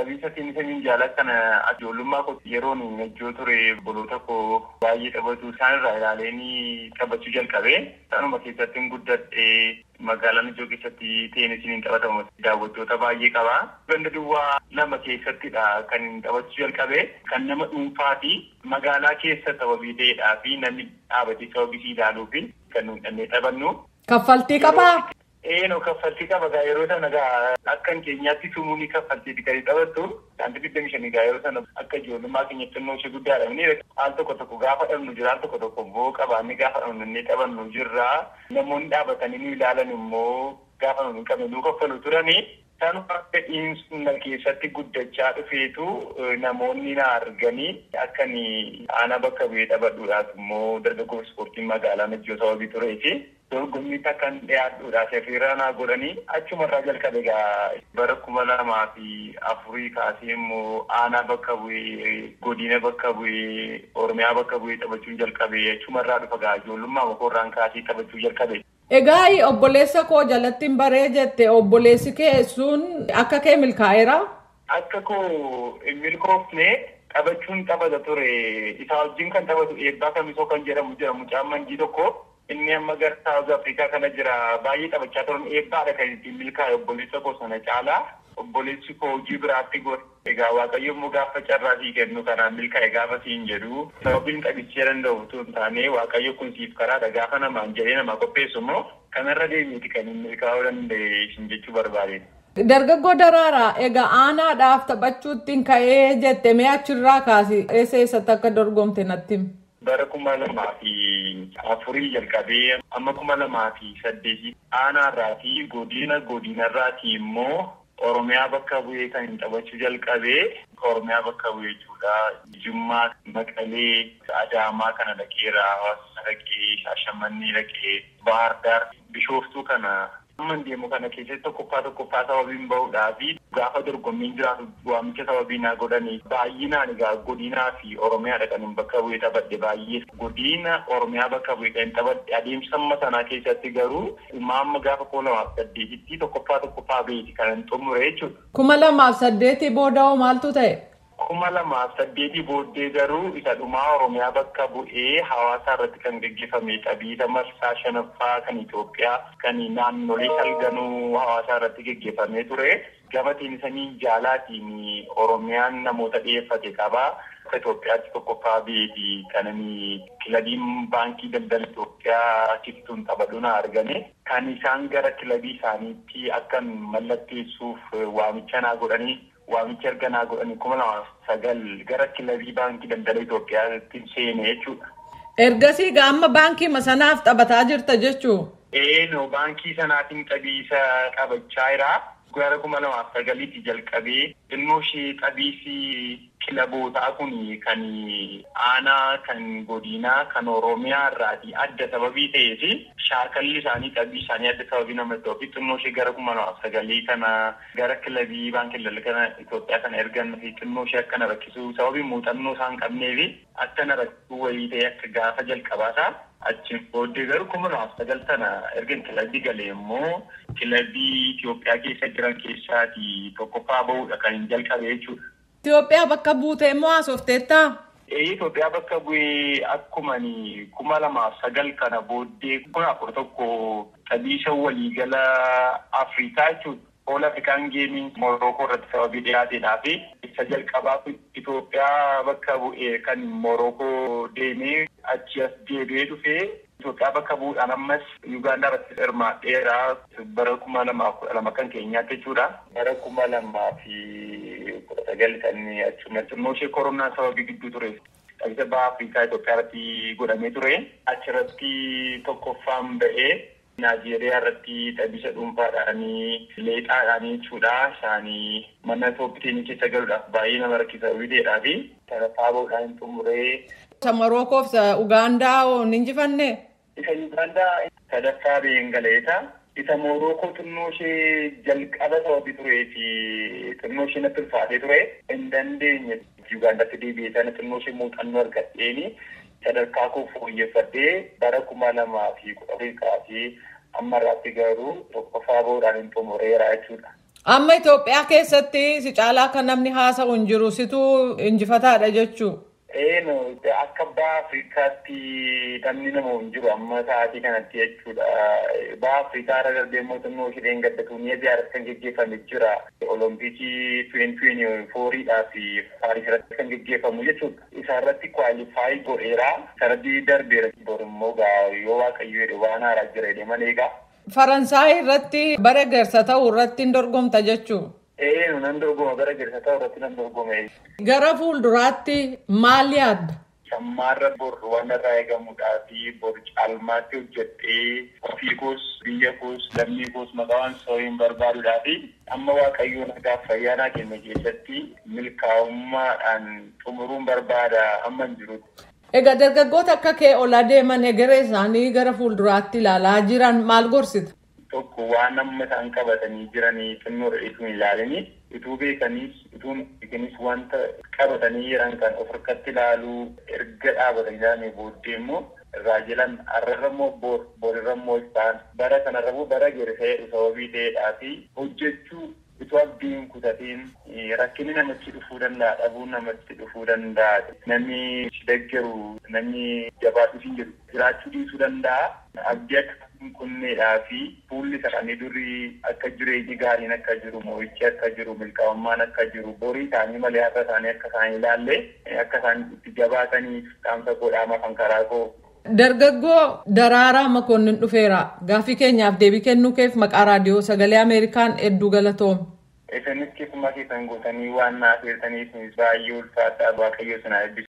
Taphiisa teenisa minjaalaa kana ijoollummaa koo yeroon ijoo ture obboloota koo baay'ee taphatu isaan irraa ilaaleen taphachuu jalqabe. Isaanuma keessatti guddadhee magaalaan ijoo keessatti teenisiin hin taphatamu daawwattoota baay'ee qaba. Ganda duwwaa 2 keessattidha kan taphachuu jalqabe. Kan nama dhuunfaa fi magaalaa keessa sababii ta'eedhaa fi namni dhaabatee sababii si ilaaluu fi kan nuyi dhannee taphannu. Kaffaltii qabaa? Eenoo kaffaltii qaba gaa yeroo sana gaa akka keenyaatti sumuunii kaffaltii kan taphattu saantii 25 gaa yeroo sana akka ijoollummaa keenyatti xinnoo ishee guddaadha. Inni al tokko tokko gaafa dhabnu jira, al tokko tokko immoo qabaannee gaafa dhabnu inni taphannu jirra. Namoonni dhaabatanii nu ilaalan immoo gaafa nu hin qabne nu kaffalu turani. Sanuma fedhiin sun keessatti guddachaa dhufeetu namoonni na arganii akka aanaa bakka bu'ee taphadhuudhaaf immoo dargaggoo ispoortiin magaalaa Najjoo sababii tureefi dorgommii takkan dhiyaadhuudhaaf afeerraa naa godhanii achumarraa jalqabe gaa bara 2004 kaasee immoo aanaa bakka bu'ee, godina bakka bu'ee, Oromiyaa bakka bu'ee taphachuun jalqabe. Achumarraa dhufa gaa ijoollummaa koorraan kaasee taphachuu jalqabe. Egaa obboleessa koo jalatti hin baree jette, obboleessi kee sun akka kee milkaa'eera? Akka koo hin milkoofne, taphachuun taphata ture. Isaa wajjin kan taphatu Eebbaa Kamisoo kan jedhamu jira, mucaan Mandii tokko. Inni amma gara South Africa kana jira. Baay'ee taphachaa turan, Eebbaadha kan ittiin milkaa'e obboleessa koo sana caalaa. Obboleessi koo hojii biraatti godhe. Egaa Waaqayyo immoo gaafa carraa sii kennu kanaan milkaa'e gaafa siin jedhu, sababiin taphichee danda'u utuu hin taane, Waaqayyo kun siif karaadha gaafa namaan jedhee nama qopheessu immoo kanarra deemeeti kan inni milkaa'uu danda'e isin jechuu barbaade. Dargaggoo Daraaraa, egaa aanaadhaaf taphachuutti hin ka'ee jette, mee achirraa kaasi eessa eessatti akka dorgomte natti himi. Bara 2004 jalqabee amma 2008 aanaarraa fi godina, godinarraatii immoo Oromiyaa bakka bu'ee kan hin taphachuu jalqabee, Oromiyaa bakka bu'ee jechuudha. Jimmaa, Maqalee, Adaamaa kana dhaqeera, Hawaasa dhaqee, Shaashamannee dhaqee, Baahar Daar, Bishooftuu kana. Amma deemu kana keessatti tokkoffaa tokkoffaa sababiin bahuudhaa fi gaafa dorgommiin jiraatu waamicha sababii naa godhanii baay'inaan egaa godinaa fi Oromiyaadha kan hin bakka bu'ee taphadhe baay'ee. Godina Oromiyaa bakka bu'ee kan hin taphadhe adeemsa amma sanaa keessatti garuu dhuma amma gaafa 2008tti tokkoffaa tokkoffaa baheeti kan hin xumure jechuudha. 2008 booda hoo maaltu ta'e? 2008 booddee garuu isa dhumaa Oromiyaa bakka bu'ee Hawaasa irratti kan gaggeeffame taphiisa marsaa 5ffaa kan Itoophiyaa kan naannolee salganuu Hawaasa irratti gaggeeffamee ture. Gama teenisa minjaalaatiin Oromiyaan namoota dhiyeeffate qaba. Akka Itoophiyaatti tokkoffaa baheeti kan inni kilabiin Baankii Daldala Itoophiyaa achittuun taphadhu na argame. Kan isaan gara kilabii isaaniitti akkan mallatteessuuf waamicha naa godhanii, waamicha erga naa godhanii 2009 gara kilabii Baankii Daldala Itoophiyaatti seene jechuudha. Ergasii amma baankii sanaaf taphataa jirta jechuu? Eenoo, baankii sanaatiin taphiisa taphachaa jira. Gara 2009tti jalqabee xinnoo ishee taphiisi kilabootaa kun kan aanaa, kan godinaa, kan Oromiyaa irraatii adda sababii ta'ee fi shaakalli isaanii, taphii isaanii adda sababii nama ta'uu fi xinnoo ishee gara 2009 kana gara kilabii Baankii Daldala kana Itoophiyaa kana ergan fi xinnoo ishee akkana rakkisuu sababii muuxannoo isaan qabnee fi akkana rakkisuu wayii ta'e akka gaafa jalqabaasaa. Achiin booddee garuu 2009 sana erga kilabii galee immoo kilabii Itoophiyaa keessa jiran keessaatii tokkoffaa bahuudha kan hin jalqabe jechuudha. Itoophiyaa bakka buutee immoo haasofteettaa? Itoophiyaa bakka bu'ee akkuma 2009 kana booddee 2011 taphiisa waliigala Afrikaa jechuudha. All African Gaming Morookoo irratti sababii dhiyaateedhaa fi isa jalqabaa Itoophiyaa bakka bu'ee kan Morookoo deemee achi as deebi'ee dhufee Itoophiyaa bakka bu'uudhaan ammas Yuugaandaa irratti hirmaadheera bara 2012 kan keenyaatti jechuudha. Bara 2019 kan achuma xinnoo ishee koronaan sababii gidduu ture. Taphiisa baha Afrikaa Itoophiyaa irratti godhamee ture. Achirratti tokkoffaan ba'ee Naajeeriyaa irratti taphisa dhuunfaadhaanii leexaadhaanii jechuudha. Isaanii mana top 10 keessa galuudhaaf baay'ee nama rakkisa wideedhaa fi sadaffaa bahuudhaan hin xumuree. Isa Morokoof isa Ugaandaa hoo hin injifanne? Isa Ugaandaa sadaffaa ba'een galeeta. Isa Morookoo xinnoo ishee jalqaba sababii turee fi xinnoo ishee natti ulfaatee ture. Hin dandeenye. Ugaandaatti deebi'ee sana xinnoo ishee muuxannoo argadheeni sadarkaa koo fooyyeffadhee bara 2014 kaasee amma irraatti garuu tokkoffaa bahuudhaan hin xumureera jechuudha. Amma Itoophiyaa keessatti si caalaa kan namni haasa'u hin jiru situu injifataadha jechuu. Eeno akka baha Afrikaatti namni nama hin jiru amma sa'aatii kanatti jechuudha. Baha Afrikaa irra darbee mootummaa isheen gaddatu ni irratti kan geggeeffame jira. Olompikii 2024dhaa fi Paaris irratti kan geggeeffamu jechuudha. Isa irratti kwaalifaayi godheera. Sarbii darbeera. Borummoo yoo Waaqayyo jedhe waan haaraa jira jedhee malee egaa. Faransaay irratti bara egersa ta'u irratti hin dorgomta jechuu. Ee nan dorgoma, bara egersa ta'u irratti nan dorgome. Gara fuulduraatti maal yaadda? Sammaarra bor waan irraa eegamudhaa fi bor caalmaatti hojjedhee ofii koos, biyya koos, lammii koos maqaa waan hin barbaaduudhaa fi amma Waaqayyoon nagaaf fayyaa naa kenne keessatti milkaa'ummaadhaan xumuruun barbaada amma hin jiru. Egaa dargaggoota akka kee ol adeeman egeree isaanii gara fuulduraatti ilaalaa jiran maal gorsita? Tokko, waan amma isaan qabatanii jiranii xinnoodha utuu hin ilaalini, utuu beekaniis utuu hin beekanis, wanta qabatanii jiran kan of harkatti ilaaluu erga dhaabatanii ilaalanii booddee immoo irraa jalan har'arra immoo bor, borirra immoo isaan bara kanarra immoo bara geerisa jedhu sababii ta'eedhaa fi hojjechuu utuu abdii hin kutatiin. Rakkinni namatti dhufuu danda'a, dhabuun namatti dhufuu danda'a, namni si deeggaru, namni jabaatu hin jiru jiraachuu dhiisuu danda'a. Abdii akka hin kunneedhaa fi fuulli isaanii durii akka jireenyi gaariin akka jiru, mo'ichi akka jiru, milkaa'ummaan akka jiru, borii isaanii malee har'a isaanii akka isaan ilaalle, akka isaan itti jabaatanii dhaamsa godhaama kan karaa koo. Dargaggoo Daraaraa Makoonnin Dhufeera, gaaffii keenyaaf deebii kennuu keef maqaa Raadiyoo Sagalee Ameerikaan hedduu galatoome. Isinis keessummaa keessan gootanii waan naaf eertaniif baay'ee ulfaadhaa. Waaqayyo sinaa eebbisu.